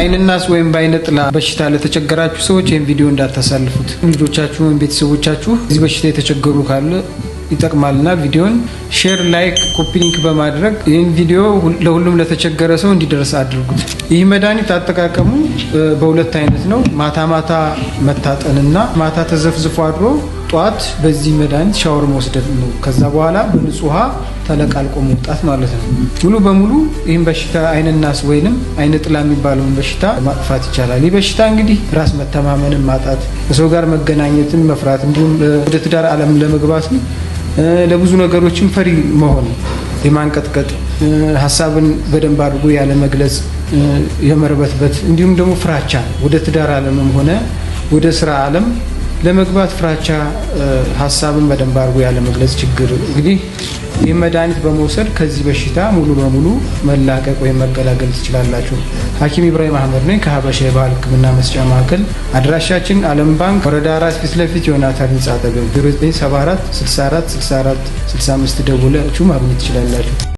በአይንናስ ወይም በአይነ ጥላ በሽታ ለተቸገራችሁ ሰዎች ይህን ቪዲዮ እንዳታሳልፉት። ልጆቻችሁ ወይም ቤተሰቦቻችሁ እዚህ በሽታ የተቸገሩ ካለ ይጠቅማልና ቪዲዮን share፣ like፣ copy link በማድረግ ይህን ቪዲዮ ለሁሉም ለተቸገረ ሰው እንዲደርስ አድርጉት። ይህ መድኃኒት አጠቃቀሙ በሁለት አይነት ነው። ማታ ማታ መታጠንና ማታ ተዘፍዝፎ አድሮ ጠዋት በዚህ መድኃኒት ሻወር መውሰድ ነው። ከዛ በኋላ በንጹህ ውሃ ተለቃልቆ መውጣት ማለት ነው። ሙሉ በሙሉ ይህን በሽታ አይንናስ ወይንም አይነ ጥላ የሚባለውን በሽታ ማጥፋት ይቻላል። ይህ በሽታ እንግዲህ ራስ መተማመንን ማጣት፣ ከሰው ጋር መገናኘትን መፍራት፣ እንዲሁም ወደ ትዳር ዓለም ለመግባትም ለብዙ ነገሮችም ፈሪ መሆን፣ የማንቀጥቀጥ፣ ሀሳብን በደንብ አድርጎ ያለ መግለጽ፣ የመርበትበት እንዲሁም ደግሞ ፍራቻ ወደ ትዳር ዓለምም ሆነ ወደ ስራ ዓለም ለመግባት ፍራቻ፣ ሀሳብን በደንብ አድርጎ ያለ መግለጽ ችግር። እንግዲህ ይህ መድኃኒት በመውሰድ ከዚህ በሽታ ሙሉ በሙሉ መላቀቅ ወይም መገላገል ትችላላችሁ። ሐኪም ኢብራሂም አህመድ ነኝ ከሀበሻ የባህል ሕክምና መስጫ ማዕከል። አድራሻችን ዓለም ባንክ ወረዳ 4 ፊት ለፊት ዮናታን ህንጻ አጠገብ። 0974 64 64 65 ደውላችሁ ማግኘት ትችላላችሁ።